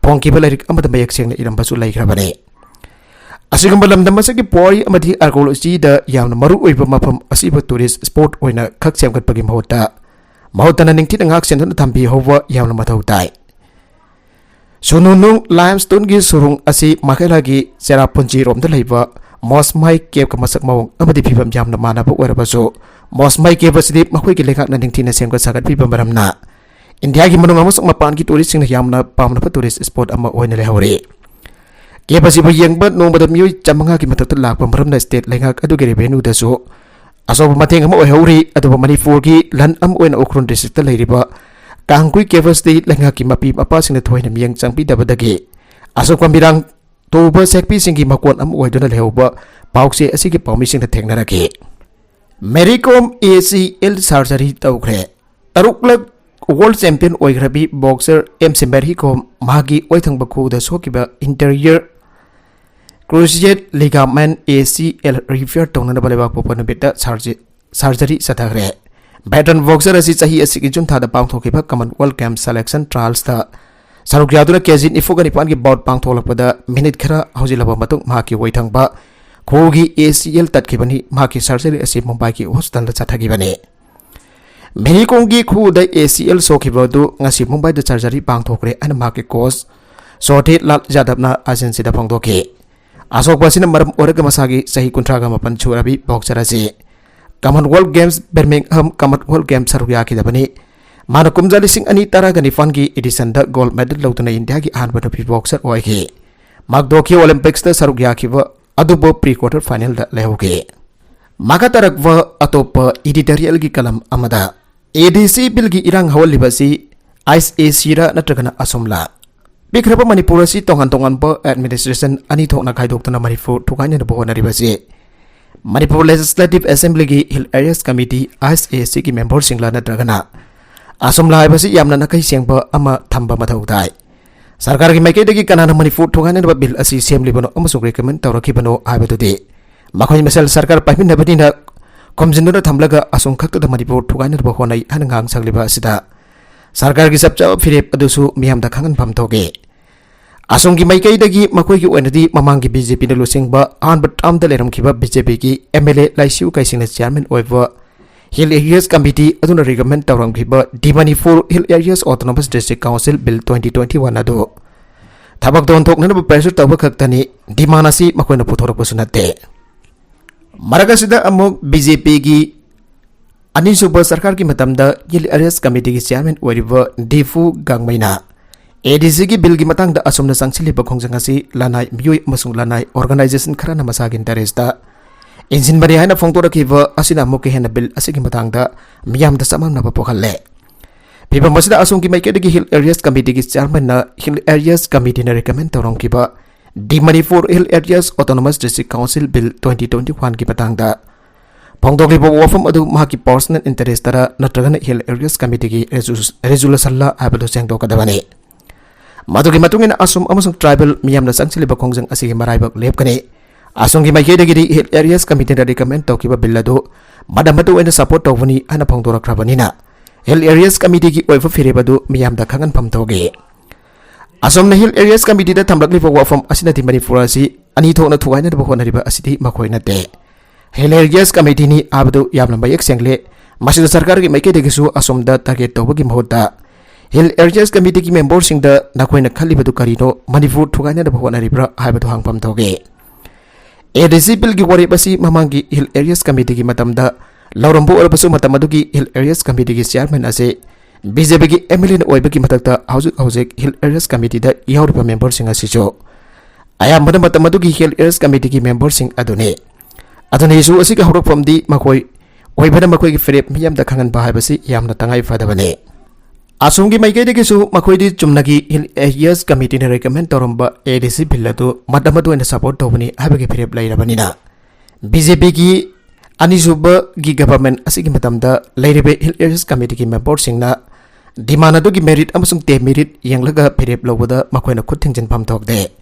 ꯐꯣꯡꯈꯤꯕ ꯂꯥꯏꯔꯤꯛ ꯑꯃꯗ ꯃꯌꯦꯛ ꯁꯦꯡꯅ ꯏꯔꯝꯕꯁꯨ ꯂꯩꯈ꯭ꯔꯕꯅꯤ꯫ ꯑꯁꯤꯒꯨꯝꯕ ꯂꯝꯗꯝ ꯑꯁꯤꯒꯤ ꯄꯨꯋꯥꯔꯤ ꯑꯃꯗꯤ archaeology ꯗ ꯌꯥꯝꯅ ꯃꯔꯨ ꯑꯣꯏꯕ ꯃꯐꯝ ꯑꯁꯤꯕꯨ tourist spot ꯑꯣꯏꯅ ꯈꯛ ꯁꯦꯝꯒꯠꯄꯒꯤ ꯃꯍꯨꯠꯇ, ꯃꯍꯨꯠꯇꯅ ꯅꯤꯡꯊꯤꯅ ꯉꯥꯛ ꯁꯦꯟꯗꯨꯅ ꯊꯝꯕꯤꯍꯧꯕ ꯌꯥꯝꯅ ꯃꯊꯧ ꯇꯥꯏ꯫ ꯁꯨꯅꯨꯅꯨꯡ limestone ꯒꯤ ꯁꯨꯔꯨꯡ ꯑꯁꯤ ꯃꯥꯈꯦꯂꯥꯒꯤ ꯆꯦꯔꯥꯄꯨꯟꯖꯤꯔꯣꯝꯗ ꯂꯩꯕ ꯃꯣꯁꯃꯥꯏ ꯀꯦꯕꯀ ꯃꯁꯛ ꯃꯑꯣꯡ ꯑꯃꯗꯤ ꯐꯤꯕꯝ ꯌꯥꯝꯅ ꯃꯥꯟꯅꯕ ꯑꯣꯏꯔꯕꯁꯨ, ꯃꯣꯁꯃꯥꯏ ꯀꯦꯕ ꯑꯁꯤꯗꯤ ꯃꯈꯣꯏꯒꯤ ꯂꯩꯉꯥꯛꯅ ꯅꯤꯡꯊꯤꯅ ꯁꯦꯝꯒꯠ ꯁꯥꯒꯠꯄꯤꯕ ꯃꯔꯝꯅ ꯏꯟꯗꯤꯌꯥꯒꯤ ꯃꯅꯨꯡ ꯑꯃꯁꯨꯡ ꯃꯄꯥꯟꯒꯤ tourist ꯁꯤꯡꯅ ꯌꯥꯝꯅ ꯄꯥꯝꯅꯕ tourist spot ꯑꯃ ꯑꯣꯏꯅ ꯂꯩꯍꯧꯔꯤ꯫ ꯀꯦꯕ ꯑꯁꯤꯕꯨ ꯌꯦꯡꯕ ꯅꯣꯡꯃꯗ ꯃꯤꯑꯣꯏ ꯆꯥꯃꯉꯥꯒꯤ ꯃꯊꯛꯇ ꯂꯥꯛꯄ ꯃꯔꯝꯅ state ꯂꯩꯉꯥꯛ ꯑꯗꯨꯒꯤ revenue ꯗꯁꯨ ꯑꯆꯧꯕ ꯃꯇꯦꯡ ꯑꯃ ꯑꯣꯏꯍꯧꯔꯤ꯫ ꯑꯗꯨꯕꯨ ꯃꯅꯤꯄꯨꯔꯒꯤ ꯂꯟ ꯑꯃ ꯑꯣꯏꯅ ꯎꯈ꯭ꯔꯨꯜ district ꯇ ꯂꯩꯔꯤꯕ ꯀꯥꯡꯒꯨꯏ ꯀꯦꯕ ꯑꯁꯤꯗꯤ ꯂꯩꯉꯥꯛꯀꯤ ꯃꯄꯤ ꯃꯄꯥꯁꯤꯡꯅ ꯊꯣꯏꯅ ꯃꯤꯠꯌꯦꯡ ꯆꯪꯕꯤꯗꯕꯗꯒꯤ ꯑꯁꯣꯛꯄ ꯃꯤꯔꯥꯡ ꯇꯨꯕ ꯁꯦꯛꯄꯤꯁꯤꯡꯒꯤ ꯃꯀꯣꯟ ꯑꯃ ꯑꯣꯏꯗꯨꯅ ꯂꯩꯍꯧꯕ ꯄꯥꯎꯆꯦ ꯑꯁꯤꯒꯤ ꯄꯥꯎꯃꯤꯁꯤꯡꯅ ꯊꯦꯡꯅꯔꯛꯈꯤ꯫ ꯃꯦꯔꯤ ꯀꯣꯝ ꯑꯦ ꯁꯤ ꯑꯦꯜ surgery ꯇꯧꯈ꯭ꯔꯦ꯫ ꯇꯔꯨꯛꯂꯛ world champion ꯑꯣꯏꯈ꯭ꯔꯕꯤ boxer ꯑꯦꯝ ꯁꯤ ꯃꯦꯔꯤ ꯀꯣꯝ ꯃꯍꯥꯛꯀꯤ ꯑꯣꯏꯊꯪꯕ ꯈꯨꯎꯗ ꯁꯣꯛꯈꯤꯕ anterior cruciate ligament A C L repair ꯇꯧꯅꯅꯕ ꯂꯩꯕꯥꯛꯄꯣꯛꯄ ꯅꯨꯃꯤꯠꯇ surgery, surgery ꯆꯠꯊꯈ꯭ꯔꯦ꯫ Veteran boxer ꯑꯁꯤ ꯆꯍꯤ ꯑꯁꯤꯒꯤ ꯖꯨꯟ ꯊꯥꯗ ꯄꯥꯡꯊꯣꯛꯈꯤꯕ Commonwealth Games selection trials ꯇ ꯁꯔꯨꯛ ꯌꯥꯗꯨꯅ ꯀꯦ ꯖꯤ ꯅꯤꯐꯨꯒ ꯅꯤꯄꯥꯟꯒꯤ bout ꯄꯥꯡꯊꯣꯛꯂꯛꯄꯗ ꯃꯤꯅꯤꯠ ꯈꯔ ꯍꯧꯖꯤꯜꯂꯕ ꯃꯇꯨꯡ ꯃꯍꯥꯛꯀꯤ ꯑꯣꯏꯊꯪꯕ ꯈꯨꯎꯒꯤ A C L ꯇꯠꯈꯤꯕꯅꯤ꯫ ꯃꯍꯥꯛꯀꯤ surgery ꯑꯁꯤ ꯃꯨꯝꯕꯥꯏꯒꯤ hospital the ꯆꯠꯊꯈꯤꯕꯅꯤ꯫ Mary ꯀꯣꯝꯒꯤ ꯈꯨꯎꯗ A C L ꯁꯣꯛꯈꯤꯕ ꯑꯗꯨ ꯉꯁꯤ ꯃꯨꯝꯕꯥꯏꯗ surgery ꯄꯥꯡꯊꯣꯛꯈ꯭ꯔꯦ ꯍꯥꯏꯅ ꯃꯍꯥꯛꯀꯤ coach ꯁꯣꯊꯤ ꯂꯥꯜ ꯌꯥꯗꯕꯅ ꯑꯦꯖꯦꯟꯁꯤꯗ ꯐꯣꯡꯗꯣꯛꯈꯤ꯫ ꯑꯁꯣꯛꯄ ꯑꯁꯤꯅ ꯃꯔꯝ ꯑꯣꯏꯔꯒ ꯃꯁꯥꯒꯤ ꯆꯍꯤ ꯀꯨꯟꯊ꯭ꯔꯥꯒ ꯃꯥꯄꯟ ꯁꯨꯔꯕꯤ boxer ꯑꯁꯤ Commonwealth Games Birmingham Commonwealth Games ꯁꯔꯨꯛ ꯌꯥꯈꯤꯗꯕꯅꯤ꯫ ꯃꯥꯅ ꯀꯨꯝꯖꯥ ꯂꯤꯁꯤꯡ ꯑꯅꯤ ꯇꯔꯥꯒ ꯅꯤꯄꯥꯟꯒꯤ edition ꯗ gold medal ꯂꯧꯗꯨꯅ ꯏꯟꯗꯤꯌꯥꯒꯤ ꯑꯍꯥꯟꯕ ꯅꯨꯄꯤ boxer ꯑꯣꯏꯈꯤ꯫ ꯃꯍꯥꯛ Tokyo Olympics ꯇ ꯁꯔꯨꯛ ꯌꯥꯈꯤꯕ ꯑꯗꯨꯕꯨ pre quarter final ꯗ ꯂꯩꯍꯧꯈꯤ꯫ ꯃꯈꯥ ꯇꯥꯔꯛꯄ ꯑꯇꯣꯞꯄ editorial ꯒꯤ column ꯑꯃꯗ, A D C bill ꯒꯤ ꯏꯔꯥꯡ ꯍꯧꯍꯜꯂꯤꯕ ꯑꯁꯤ ꯑꯥꯏꯁ ꯑꯦ ꯁꯤ ꯔ ꯅꯠꯇ꯭ꯔꯒꯅ ꯑꯁꯣꯝꯂꯥ? ꯄꯤꯛꯈ꯭ꯔꯕ ꯃꯅꯤꯄꯨꯔ ꯑꯁꯤ ꯇꯣꯉꯥꯟ ꯇꯣꯉꯥꯟꯕ administration ꯑꯅꯤ ꯊꯣꯛꯅ ꯈꯥꯏꯗꯣꯛꯇꯨꯅ ꯃꯅꯤꯄꯨꯔ ꯊꯨꯒꯥꯏꯅꯅꯕ ꯍꯣꯠꯅꯔꯤꯕ ꯑꯁꯤ ꯃꯅꯤꯄꯨꯔ ꯂꯦꯖꯤꯁꯂꯦꯇꯤꯚ ꯑꯦꯁꯦꯝꯕ꯭ꯂꯤꯒꯤ hill areas committee, I S A ꯁꯤꯒꯤ ꯃꯦꯝꯕꯔꯁꯤꯡꯂ ꯅꯠꯇ꯭ꯔꯒꯅ ꯑꯁꯣꯝꯂ ꯍꯥꯏꯕꯁꯤ ꯌꯥꯝꯅ ꯅꯥꯈꯩ ꯁꯦꯡꯕ ꯑꯃ ꯊꯝꯕ ꯃꯊꯧ ꯇꯥꯏ꯫ ꯁꯔꯀꯥꯔꯒꯤ ꯃꯥꯏꯀꯩꯗꯒꯤ ꯀꯅꯥꯅ ꯃꯅꯤꯄꯨꯔ ꯊꯨꯒꯥꯏꯅꯅꯕ ꯕꯤꯜ ꯑꯁꯤ ꯁꯦꯝꯂꯤꯕꯅꯣ ꯑꯃꯁꯨꯡ ꯔꯤꯀꯃꯦꯟ ꯇꯧꯔꯛꯈꯤꯕꯅꯣ ꯍꯥꯏꯕꯗꯨꯗꯤ ꯃꯈꯣꯏ ꯃꯁꯦꯜ ꯁꯔꯀꯥꯔ ꯄꯥꯏꯃꯤꯟꯅꯕꯅꯤꯅ ꯈꯨꯝꯖꯤꯟꯗꯨꯅ ꯊꯝꯂꯒ ꯑꯁꯣꯝ ꯈꯛꯇꯗ ꯃꯅꯤꯄꯨꯔ ꯊꯨꯒꯥꯏꯅꯅꯕ ꯍꯣꯠꯅꯩ ꯍꯥꯏꯅ ꯉꯥꯡ ꯁꯛꯂꯤꯕ ꯑꯁꯤꯗ ꯁꯔꯀꯥꯔꯒꯤ ꯆꯞ ꯆꯥꯕ ꯐꯤꯔꯦꯞ ꯑꯗꯨꯁꯨ ꯃꯤꯌꯥꯝꯗ ꯈꯪꯍꯟꯐꯝ ꯊꯣꯛꯏ꯫ ꯑꯁꯣꯝꯒꯤ ꯃꯥꯏꯀꯩꯗꯒꯤ ꯃꯈꯣꯏꯒꯤ ꯑꯣꯏꯅꯗꯤ ꯃꯃꯥꯡꯒꯤ ꯕꯤ ꯖꯦ ꯄꯤꯅ ꯂꯨꯆꯤꯡꯕ ꯑꯍꯥꯟꯕ ꯇꯥꯔꯝꯗ ꯂꯩꯔꯝꯈꯤꯕ ꯕꯤ ꯖꯦ ꯄꯤꯒꯤ ꯑꯦꯝ ꯑꯦꯜ ꯑꯦ ꯂꯥꯏꯁꯤꯌꯨ ꯀꯩꯁꯤꯡꯅ ꯆꯤꯌꯥꯔꯃꯦꯟ ꯑꯣꯏꯕ ꯍꯤꯜ ꯑꯦꯔꯤꯌꯥꯁ ꯀꯃꯤꯇꯤ ꯑꯗꯨꯅ ꯔꯤꯀꯃꯦꯟ ꯇꯧꯔꯝꯈꯤꯕ the Manipur hill areas autonomous district council bill twenty twenty one ꯑꯗꯨ ꯊꯕꯛꯇ ꯑꯣꯟꯊꯣꯛꯅꯅꯕ ꯄ꯭ꯔꯦꯁꯔ ꯇꯧꯕ ꯈꯛꯇꯅꯤ, ꯗꯤꯃꯥꯟ ꯑꯁꯤ ꯃꯈꯣꯏꯅ ꯄꯨꯊꯣꯔꯛꯄꯁꯨ ꯅꯠꯇꯦ꯫ ꯃꯔꯛ ꯑꯁꯤꯗ ꯑꯃꯨꯛ ꯕꯤ ꯖꯦ ꯄꯤꯒꯤ ꯑꯅꯤꯁꯨꯕ ꯁꯔꯀꯥꯔꯒꯤ ꯃꯇꯝꯗ ꯍꯤꯜ ꯑꯦꯔꯤꯌꯥꯁ ꯀꯃꯤꯇꯤꯒꯤ ꯆꯤꯌꯥꯔꯃꯦꯟ ꯑꯣꯏꯔꯤꯕ ꯗꯤꯐꯨ ꯒꯥꯡꯃꯩꯅ ꯑꯦ ꯗꯤ ꯁꯤꯒꯤ ꯕꯤꯜꯒꯤ ꯃꯇꯥꯡꯗ ꯑꯁꯣꯝꯅ ꯆꯪꯁꯤꯜꯂꯤꯕ ꯈꯣꯡꯖꯪ ꯑꯁꯤ ꯂꯅꯥꯏ ꯃꯤꯑꯣꯏ ꯑꯃꯁꯨꯡ ꯂꯅꯥꯏ ꯑꯣꯔꯒꯅꯥꯏꯖꯦꯁꯟ ꯈꯔꯅ ꯃꯁꯥꯒꯤ ꯏꯟꯇꯔꯦꯁꯇ ꯏꯟꯁꯤꯟꯕꯅꯤ ꯍꯥꯏꯅ ꯐꯣꯡꯗꯣꯔꯛꯈꯤꯕ ꯑꯁꯤꯅ ꯑꯃꯨꯛꯀ ꯍꯦꯟꯅ ꯕꯤꯜ ꯑꯁꯤꯒꯤ ꯃꯇꯥꯡꯗ ꯃꯤꯌꯥꯝꯗ ꯆꯃꯝꯅꯕ ꯄꯣꯛꯍꯜꯂꯦ꯫ ꯐꯤꯕꯝ ꯑꯁꯤꯗ ꯑꯁꯣꯝꯒꯤ ꯃꯥꯏꯀꯩꯗꯒꯤ ꯍꯤꯜ ꯑꯦꯔꯤꯌꯥꯁ ꯀꯃꯤꯇꯤꯒꯤ ꯆꯤꯌꯥꯔꯃꯦꯟꯅ ꯍꯤꯜ ꯑꯦꯔꯤꯌꯥꯁ ꯀꯃꯤꯇꯤꯅ ꯔꯤꯀꯃꯦꯟ ꯇꯧꯔꯝꯈꯤꯕ the Manipur hill areas autonomous district council bill twenty twenty ꯋꯥꯟꯒꯤ ꯃꯇꯥꯡꯗ ꯐꯣꯡꯗꯣꯛꯂꯤꯕ ꯋꯥꯐꯝ ꯑꯗꯨ ꯃꯍꯥꯛꯀꯤ ꯄꯔꯁꯣꯅꯦꯜ ꯏꯟꯇꯔꯦꯁꯇꯔ ꯅꯠꯇ꯭ꯔꯒꯅ ꯍꯤꯜ ꯑꯦꯔꯤꯌꯥꯁ ꯀꯃꯤꯇꯤꯒꯤ ꯔꯦꯖꯨ-, ꯔꯦꯖꯨꯂꯦꯁꯟꯂ ꯍꯥꯏꯕꯗꯨ ꯁꯦꯡꯗꯣꯛꯀꯗꯕꯅꯤ꯫ ꯃꯗꯨꯒꯤ ꯃꯇꯨꯡ ꯏꯟꯅ ꯑꯁꯣꯝ ꯑꯃꯁꯨꯡ ꯇ꯭ꯔꯥꯏꯕꯦꯜ ꯃꯤꯌꯥꯝꯅ ꯆꯪꯁꯤꯜꯂꯤꯕ ꯈꯣꯡꯖꯪ ꯑꯁꯤꯒꯤ ꯃꯔꯥꯏꯕꯛ ꯂꯦꯞꯀꯅꯤ꯫ ꯑꯁꯣꯝꯒꯤ ꯃꯥꯏꯀꯩꯗꯒꯤꯗꯤ ꯍꯤꯜ ꯑꯦꯔꯤꯌꯥꯁ ꯀꯃꯤꯇꯤꯅ ꯔꯤꯀꯃꯦꯟ ꯇꯧꯈꯤꯕ ꯕꯤꯜ ꯑꯗꯨ ꯃꯗꯝ ꯑꯗꯨ ꯑꯣꯏꯅ ꯁꯄꯣꯔꯠ ꯇꯧꯕꯅꯤ ꯍꯥꯏꯅ ꯐꯣꯡꯗꯣꯔꯛꯈ꯭ꯔꯕꯅꯤꯅ ꯍꯤꯜ ꯑꯦꯔꯤꯌꯥꯁ ꯀꯃꯤꯇꯤꯒꯤ ꯑꯣꯏꯕ ꯐꯤꯔꯦꯞ ꯑꯗꯨ ꯃꯤꯌꯥꯝꯗ ꯈꯪꯍꯟꯐꯝ ꯊꯣꯛꯏ꯫ ꯑꯁꯣꯝꯅ ꯍꯤꯜ ꯑꯦꯔꯤꯌꯥꯁ ꯀꯃꯤꯇꯤꯗ ꯊꯝꯂꯛꯂꯤꯕ ꯋꯥꯐꯝ ꯑꯁꯤꯅꯗꯤ ꯃꯅꯤꯄꯨꯔ ꯑꯁꯤ ꯑꯅꯤ ꯊꯣꯛꯅ ꯊꯨꯒꯥꯏꯅꯅꯕ ꯍꯣꯠꯅꯔꯤꯕ ꯑꯁꯤꯗꯤ ꯃꯈꯣꯏ ꯅꯠꯇꯦ꯫ ꯍꯤꯜ ꯑꯦꯔꯤꯌꯥꯁ ꯀꯃꯤꯇꯤꯅꯤ ꯍꯥꯏꯕꯗꯨ ꯌꯥꯝꯅ ꯃꯌꯦꯛ ꯁꯦꯡꯂꯦ꯫ ꯃꯁꯤꯗ ꯁꯔꯀꯥꯔꯒꯤ ꯃꯥꯏꯀꯩꯗꯒꯤꯁꯨ ꯑꯁꯣꯝꯗ ꯇꯥꯔꯒꯦꯠ ꯇꯧꯕꯒꯤ ꯃꯍꯨꯠꯇ ꯍꯤꯜ ꯑꯦꯔꯤꯌꯥꯁ ꯀꯃꯤꯇꯤꯒꯤ ꯃꯦꯝꯕꯔꯁꯤꯡꯗ ꯅꯈꯣꯏꯅ ꯈꯜꯂꯤꯕꯗꯨ ꯀꯔꯤꯅꯣ, ꯃꯅꯤꯄꯨꯔ ꯊꯨꯒꯥꯏꯅꯅꯕ ꯍꯣꯠꯅꯔꯤꯕ꯭ꯔꯥ ꯍꯥꯏꯕꯗꯨ ꯍꯪꯐꯝ ꯊꯣꯛꯏ꯫ ꯑꯦ ꯗꯤ ꯁꯤ ꯕꯤꯜꯒꯤ ꯋꯥꯔꯦꯞ ꯑꯁꯤ ꯃꯃꯥꯡꯒꯤ ꯍꯤꯜ ꯑꯦꯔꯤꯌꯥꯁ ꯀꯃꯤꯇꯤꯒꯤ ꯃꯇꯝꯗ ꯂꯧꯔꯝꯕ ꯑꯣꯏꯔꯕꯁꯨ ꯃꯇꯝ ꯑꯗꯨꯒꯤ ꯍꯤꯜ ꯑꯦꯔꯤꯌꯥꯁ ꯀꯃꯤꯇꯤꯒꯤ ꯆꯤꯌꯥꯔꯃꯦꯟ ꯑꯁꯤ ꯕꯤ ꯖꯦ ꯄꯤꯒꯤ ꯑꯦꯝ ꯑꯦꯜ ꯑꯦꯅ ꯑꯣꯏꯕꯒꯤ ꯃꯊꯛꯇ ꯍꯧꯖꯤꯛ ꯍꯧꯖꯤꯛ ꯍꯤꯜ ꯑꯦꯔꯤꯌꯥꯁ ꯀꯃꯤꯇꯤꯗ ꯌꯥꯎꯔꯤꯕ ꯃꯦꯝꯕꯔꯁꯤꯡ ꯑꯁꯤꯁꯨ ꯑꯌꯥꯝꯕꯅ ꯃꯇꯝ ꯑꯗꯨꯒꯤ ꯍꯤꯜ ꯑꯦꯔꯤꯌꯥꯁ ꯀꯃꯤꯇꯤꯒꯤ ꯃꯦꯝꯕꯔꯁꯤꯡ ꯑꯗꯨꯅꯤ꯫ ꯑꯗꯨꯅ ꯏꯁꯨ ꯑꯁꯤꯒꯤ ꯍꯧꯔꯛꯐꯝꯗꯤ ꯃꯈꯣꯏ ꯑꯣꯏꯕꯅ ꯃꯈꯣꯏꯒꯤ ꯐꯤꯔꯦꯞ ꯃꯤꯌꯥꯝꯗ ꯈꯪꯍꯟꯕ ꯍꯥꯏꯕꯁꯤ ꯌꯥꯝꯅ ꯇꯉꯥꯏ ꯐꯗꯕꯅꯤ꯫ ꯑꯁꯣꯝꯒꯤ ꯃꯥꯏꯀꯩꯗꯒꯤꯁꯨ ꯃꯈꯣꯏꯗꯤ ꯆꯨꯝꯅꯒꯤ ꯍꯤꯜ ꯑꯦꯔꯤꯌꯥꯁ ꯀꯃꯤꯇꯤꯅ ꯔꯤꯀꯃꯦꯟ ꯇꯧꯔꯝꯕ ꯑꯦ ꯗꯤ ꯁꯤ ꯕꯤꯜ ꯑꯗꯨ ꯃꯇꯝ ꯑꯗꯨ ꯑꯣꯏꯅ ꯁꯄꯣꯔꯠ ꯇꯧꯕꯅꯤ ꯍꯥꯏꯕꯒꯤ ꯐꯤꯔꯦꯞ ꯂꯩꯔꯕꯅꯤꯅ ꯕꯤ ꯖꯦ ꯄꯤꯒꯤ ꯑꯅꯤꯁꯨꯕꯒꯤ ꯒꯚꯔꯟꯃꯦꯟꯠ ꯑꯁꯤꯒꯤ ꯃꯇꯝꯗ ꯂꯩꯔꯤꯕ ꯍꯤꯜ ꯑꯦꯔꯤꯌꯥꯁ ꯀꯃꯤꯇꯤꯒꯤ ꯃꯦꯝꯕꯔꯁꯤꯡꯅ ꯗꯤꯃꯥꯟ ꯑꯗꯨꯒꯤ ꯃꯦꯔꯤꯠ ꯑꯃꯁꯨꯡ ꯗꯦꯃꯦꯔꯤꯠ ꯌꯦꯡꯂꯒ ꯐꯤꯔꯦꯞ ꯂꯧꯕꯗ ꯃꯈꯣꯏꯅ ꯈꯨꯠ ꯊꯤꯡꯖꯤꯟꯐꯝ ꯊꯣꯛꯇꯦ꯫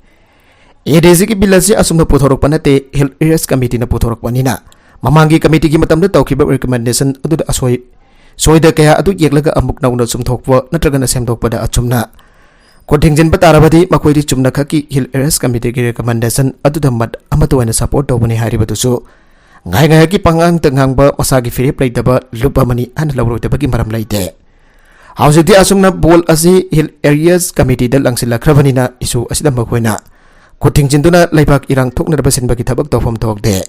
ꯑꯦ ꯗꯤ ꯁꯤꯒꯤ ꯕꯤꯜ ꯑꯁꯤ ꯑꯁꯨꯝꯅ ꯄꯨꯊꯣꯔꯛꯄ ꯅꯠꯇꯦ, ꯍꯤꯜ ꯑꯦꯔꯤꯌꯥꯁ ꯀꯃꯤꯇꯤꯅ ꯄꯨꯊꯣꯔꯛꯄꯅꯤꯅ ꯃꯃꯥꯡꯒꯤ ꯀꯃꯤꯇꯤꯒꯤ ꯃꯇꯝꯗ ꯇꯧꯈꯤꯕ ꯔꯤꯀꯃꯦꯟꯗꯦꯁꯟ ꯑꯗꯨꯗ ꯑꯁꯣꯏ ꯁꯣꯏꯗ ꯀꯌꯥ ꯑꯗꯨ ꯌꯦꯛꯂꯒ ꯑꯃꯨꯛ ꯅꯧꯅ ꯆꯨꯝꯊꯣꯛꯄ ꯅꯠꯇ꯭ꯔꯒꯅ ꯁꯦꯝꯗꯣꯛꯄꯗ ꯑꯆꯨꯝꯅ ꯈꯨꯠ ꯊꯤꯡꯖꯤꯟꯕ ꯇꯥꯔꯕꯗꯤ ꯃꯈꯣꯏꯗꯤ ꯆꯨꯝꯅꯈꯛꯀꯤ ꯍꯤꯜ ꯑꯦꯔꯤꯌꯥꯁ ꯀꯃꯤꯇꯤꯒꯤ ꯔꯤꯀꯃꯦꯟꯗꯦꯁꯟ ꯑꯗꯨꯗ ꯃꯠ ꯑꯃꯠꯇ ꯑꯣꯏꯅ ꯁꯄꯣꯔꯠ ꯇꯧꯕꯅꯤ ꯍꯥꯏꯔꯤꯕꯗꯨꯁꯨ ꯉꯥꯏ ꯉꯥꯏꯍꯥꯛꯀꯤ ꯄꯉꯥꯡꯗ ꯉꯥꯡꯕ ꯃꯁꯥꯒꯤ ꯐꯤꯔꯦꯞ ꯂꯩꯇꯕ ꯂꯨꯞ ꯑꯃꯅꯤ ꯍꯥꯏꯅ ꯂꯧꯔꯣꯏꯗꯕꯒꯤ ꯃꯔꯝ ꯂꯩꯇꯦ꯫ ꯍꯧꯖꯤꯛꯇꯤ ꯑꯁꯨꯝꯅ ꯕꯣꯜ ꯑꯁꯤ ꯍꯤꯜ ꯑꯦꯔꯤꯌꯥꯁ ꯀꯃꯤꯇꯤꯗ ꯂꯪꯁꯤꯜꯂꯛꯈ꯭ꯔꯕꯅꯤꯅ ꯏꯁꯨ ꯑꯁꯤꯗ ꯃꯈꯣꯏꯅ ꯈꯨꯠ ꯊꯤꯡꯖꯤꯟꯗꯨꯅ ꯂꯩꯕꯥꯛ ꯏꯔꯥꯡ ꯊꯣꯛꯅꯅꯕ ꯁꯤꯟꯕꯒꯤ ꯊꯕꯛ ꯇꯧꯐꯝ ꯊꯣꯛꯇꯦ꯫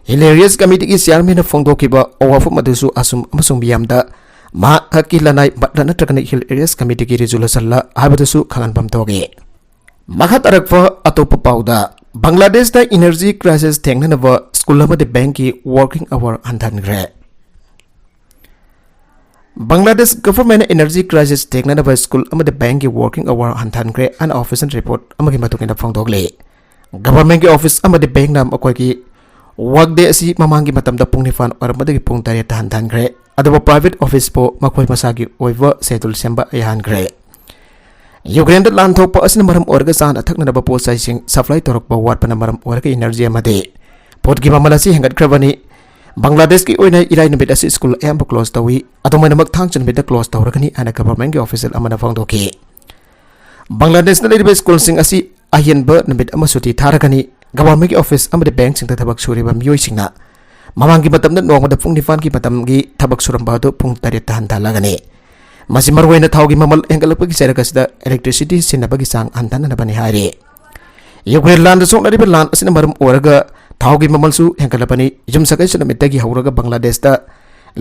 ꯍꯤꯜ ꯑꯦꯔꯤꯌꯥꯁ ꯀꯃꯤꯇꯤꯒꯤ ꯆꯤꯌꯥꯔꯃꯦꯟꯅ ꯐꯣꯡꯗꯣꯛꯈꯤꯕ ꯋꯥꯐꯝ ꯑꯗꯨꯁꯨ ꯑꯁꯨꯝ ꯑꯃꯁꯨꯡ ꯃꯤꯌꯥꯝꯗ ꯃꯍꯥꯛꯀꯤ ꯂꯅꯥꯏ ꯃꯠꯂ ꯅꯠꯇ꯭ꯔꯒꯅ ꯍꯤꯜ ꯑꯦꯔꯤꯌꯥꯁ ꯀꯃꯤꯇꯤꯒꯤ ꯔꯤꯖꯣꯂꯨꯁꯟꯂ ꯍꯥꯏꯕꯗꯨꯁꯨ ꯈꯪꯍꯟꯐꯝ ꯊꯣꯛꯏ꯫ ꯃꯈꯥ ꯇꯥꯔꯛꯄ ꯑꯇꯣꯞꯄ ꯄꯥꯎꯗ, ꯕꯪꯒ꯭ꯂꯥꯗꯦꯁꯇ ꯏꯅꯔꯖꯤ ꯀ꯭ꯔꯥꯏꯁꯤꯁ ꯊꯦꯡꯅꯅꯕ ꯁ꯭ꯀꯨꯜ ꯑꯃꯗꯤ ꯕꯦꯡꯛꯀꯤ ꯋꯥꯔꯀꯤꯡ ꯑꯋꯥꯔ ꯍꯟꯊꯍꯟꯈ꯭ꯔꯦ꯫ ꯕꯪꯒ꯭ꯂꯥꯗꯦꯁ ꯒꯚꯔꯟꯃꯦꯟꯠꯅ ꯏꯅꯔꯖꯤ ꯀ꯭ꯔꯥꯏꯁꯤꯁ ꯊꯦꯡꯅꯅꯕ ꯁ꯭ꯀꯨꯜ ꯑꯃꯗꯤ ꯕꯦꯡꯛꯀꯤ ꯋꯥꯔꯀꯤꯡ ꯑꯋꯥꯔ ꯍꯟꯊꯍꯟꯈ꯭ꯔꯦ ꯍꯥꯏꯅ ꯑꯣꯐꯤꯁꯤꯌꯦꯜ ꯔꯤꯄꯣꯔꯠ ꯑꯃꯒꯤ ꯃꯇꯨꯡ ꯏꯟꯅ ꯐꯣꯡꯗꯣꯛꯂꯤ꯫ ꯒꯚꯔꯟꯃꯦꯟꯠꯀꯤ ꯑꯣꯐꯤꯁ ꯑꯃꯗꯤ ꯕꯦꯡꯛꯅ ꯃꯈꯣꯏꯒꯤ ꯋꯥꯔꯛ ꯗꯦ ꯑꯁꯤ ꯃꯃꯥꯡꯒꯤ ꯃꯇꯝꯗ ꯄꯨꯡ ꯅꯤꯄꯥꯟ ꯑꯣꯏꯔꯝꯕꯗꯒꯤ ꯄꯨꯡ ꯇꯔꯦꯠꯇ ꯍꯟꯊꯍꯟꯈ꯭ꯔꯦ꯫ ꯑꯗꯨꯕꯨ ꯄ꯭ꯔꯥꯏꯚꯦꯠ ꯑꯣꯐꯤꯁꯄꯨ ꯃꯈꯣꯏ ꯃꯁꯥꯒꯤ ꯑꯣꯏꯕ ꯁꯦꯗꯨꯜ ꯁꯦꯝꯕ ꯌꯥꯍꯟꯈ꯭ꯔꯦ꯫ ꯌꯨꯀ꯭ꯔꯦꯟꯗ ꯂꯥꯟ ꯊꯣꯛꯄ ꯑꯁꯤꯅ ꯃꯔꯝ ꯑꯣꯏꯔꯒ ꯆꯥꯅ ꯊꯛꯅꯅꯕ ꯄꯣꯠ ꯆꯩꯁꯤꯡ ꯁꯄ꯭ꯂꯥꯏ ꯇꯧꯔꯛꯄ ꯋꯥꯠꯄꯅ ꯃꯔꯝ ꯑꯣꯏꯔꯒ ꯏꯅꯔꯖꯤ ꯑꯃꯗꯤ ꯄꯣꯠꯀꯤ ꯃꯃꯜ ꯑꯁꯤ ꯍꯦꯟꯒꯠꯈ꯭ꯔꯕꯅꯤ꯫ ꯕꯪꯒ꯭ꯂꯥꯗꯦꯁꯀꯤ ꯑꯣꯏꯅ ꯏꯔꯥꯏ ꯅꯨꯃꯤꯠ ꯑꯁꯤ ꯁ꯭ꯀꯨꯜ ꯑꯌꯥꯝꯕ ꯀ꯭ꯂꯣꯖ ꯇꯧꯏ꯫ ꯑꯗꯨꯃꯥꯏꯅꯃꯛ ꯊꯥꯡꯖ ꯅꯨꯃꯤꯠꯇ ꯀ꯭ꯂꯣꯖ ꯇꯧꯔꯒꯅꯤ ꯍꯥꯏꯅ ꯒꯚꯔꯟꯃꯦꯟꯠꯀꯤ ꯑꯣꯐꯤꯁꯤꯌꯦꯜ ꯑꯃꯅ ꯐꯣꯡꯗꯣꯛꯈꯤ꯫ ꯕꯪꯒ꯭ꯂꯥꯗꯦꯁꯇ ꯂꯩꯔꯤꯕ ꯁ꯭ꯀꯨꯜꯁꯤꯡ ꯑꯁꯤ ꯑꯍꯦꯟꯕ ꯅꯨꯃꯤꯠ ꯑꯃ ꯁꯨꯇꯤ ꯊꯥꯔꯒꯅꯤ꯫ ꯒꯚꯔꯟꯃꯦꯟꯠꯀꯤ ꯑꯣꯐꯤꯁ ꯑꯃꯗꯤ ꯕꯦꯡꯛꯁꯤꯡꯗ ꯊꯕꯛ ꯁꯨꯔꯤꯕ ꯃꯤꯑꯣꯏꯁꯤꯡꯅ ꯃꯃꯥꯡꯒꯤ ꯃꯇꯝꯗ ꯅꯣꯡꯃꯗ ꯄꯨꯡ ꯅꯤꯄꯥꯟꯒꯤ ꯃꯇꯝꯒꯤ ꯊꯕꯛ ꯁꯨꯔꯝꯕ ꯑꯗꯨ ꯄꯨꯡ ꯇꯔꯦꯠꯇ ꯍꯟꯊꯍꯜꯂꯒꯅꯤ꯫ ꯃꯁꯤ ꯃꯔꯨꯑꯣꯏꯅ ꯊꯥꯎꯒꯤ ꯃꯃꯜ ꯍꯦꯟꯒꯠꯂꯛꯄꯒꯤ ꯆꯩꯔꯛ ꯑꯁꯤꯗ ꯏꯂꯦꯛꯇ꯭ꯔꯤꯁꯤꯇꯤ ꯁꯤꯖꯤꯟꯅꯕꯒꯤ ꯆꯥꯡ ꯍꯟꯊꯅꯅꯕꯅꯤ ꯍꯥꯏꯔꯤ꯫ ꯌꯨꯀ꯭ꯔꯦꯟ ꯂꯥꯟꯗ ꯁꯣꯛꯅꯔꯤꯕ ꯂꯥꯟ ꯑꯁꯤꯅ ꯃꯔꯝ ꯑꯣꯏꯔꯒ ꯊꯥꯎꯒꯤ ꯃꯃꯜꯁꯨ ꯍꯦꯟꯒꯠꯂꯛꯄꯅꯤ꯫ ꯌꯨꯝꯁꯀꯩꯁ ꯅꯨꯃꯤꯠꯇꯒꯤ ꯍꯧꯔꯒ ꯕꯪꯒ꯭ꯂꯥꯗꯦꯁꯇ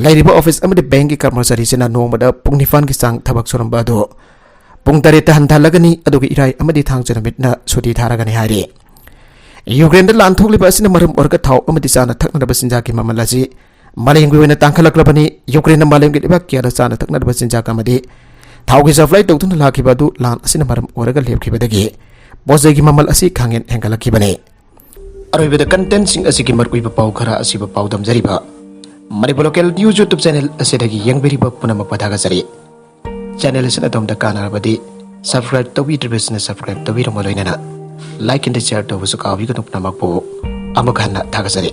ꯂꯩꯔꯤꯕ ꯑꯣꯐꯤꯁ ꯑꯃꯗꯤ ꯕꯦꯡꯛꯀꯤ ꯀꯔꯃꯆꯥꯔꯤꯁꯤꯡꯅ ꯅꯣꯡꯃꯗ ꯄꯨꯡ ꯅꯤꯄꯥꯟꯒꯤ ꯆꯥꯡ ꯊꯕꯛ ꯁꯨꯔꯝꯕ ꯑꯗꯨ ꯄꯨꯡ ꯇꯔꯦꯠꯇ ꯍꯟꯊꯍꯜꯂꯒꯅꯤ, ꯑꯗꯨꯒ ꯏꯔꯥꯏ ꯑꯃꯗꯤ ꯊꯥꯡꯖ ꯅꯨꯃꯤꯠꯅ ꯁꯨꯇꯤ ꯊꯥꯔꯒꯅꯤ ꯍꯥꯏꯔꯤ꯫ ꯌꯨꯀ꯭ꯔꯦꯟꯗ ꯂꯥꯟ ꯊꯣꯛꯂꯤꯕ ꯑꯁꯤꯅ ꯃꯔꯝ ꯑꯣꯏꯔꯒ ꯊꯥꯎ ꯑꯃꯗꯤ ꯆꯥꯅ ꯊꯛꯅꯅꯕ ꯆꯤꯟꯖꯥꯛꯀꯤ ꯃꯃꯜ ꯑꯁꯤ ꯃꯥꯂꯦꯝꯒꯤ ꯑꯣꯏꯅ ꯇꯥꯡꯈꯠꯂꯛꯂꯕꯅꯤ꯫ ꯌꯨꯀ꯭ꯔꯦꯟꯅ ꯃꯥꯂꯦꯝꯒꯤ ꯂꯩꯕꯥꯛ ꯀꯌꯥꯗ ꯆꯥꯅ ꯊꯛꯅꯅꯕ ꯆꯤꯟꯖꯥꯛ ꯑꯃꯗꯤ ꯊꯥꯎꯒꯤ ꯁꯄ꯭ꯂꯥꯏ ꯇꯧꯗꯨꯅ ꯂꯥꯛꯈꯤꯕ ꯑꯗꯨ ꯂꯥꯟ ꯑꯁꯤꯅ ꯃꯔꯝ ꯑꯣꯏꯔꯒ ꯂꯦꯞꯈꯤꯕꯗꯒꯤ ꯄꯣꯠ ꯆꯩꯒꯤ ꯃꯃꯜ ꯑꯁꯤ ꯈꯥꯡꯍꯦꯟ ꯍꯦꯟꯒꯠꯂꯛꯈꯤꯕꯅꯤ꯫ ꯑꯔꯣꯏꯕꯗ contentꯁꯤꯡ ꯑꯁꯤꯒꯤ ꯃꯔꯨꯑꯣꯏꯕ ꯄꯥꯎ ꯈꯔ ꯑꯁꯤꯕꯨ ꯄꯥꯎꯗꯝꯖꯔꯤꯕ Manipur Local News YouTube channel ꯑꯁꯤꯗꯒꯤ ꯌꯦꯡꯕꯤꯔꯤꯕ ꯄꯨꯝꯅꯃꯛꯄꯨ ꯊꯥꯒꯠꯆꯔꯤ꯫ Channel ꯑꯁꯤꯅ ꯑꯗꯣꯝꯗ ꯀꯥꯟꯅꯔꯕꯗꯤ subscribe ꯇꯧꯕꯤꯗ꯭ꯔꯤꯕꯁꯤꯅ subscribe ꯇꯧꯕꯤꯔꯝꯕ ꯂꯣꯏꯅꯅ like and share ꯇꯧꯕꯁꯨ ꯀꯥꯎꯕꯤꯒꯅꯨ꯫ ꯄꯨꯝꯅꯃꯛꯄꯨ ꯑꯃꯨꯛ ꯍꯟꯅ ꯊꯥꯒꯠꯆꯔꯤ꯫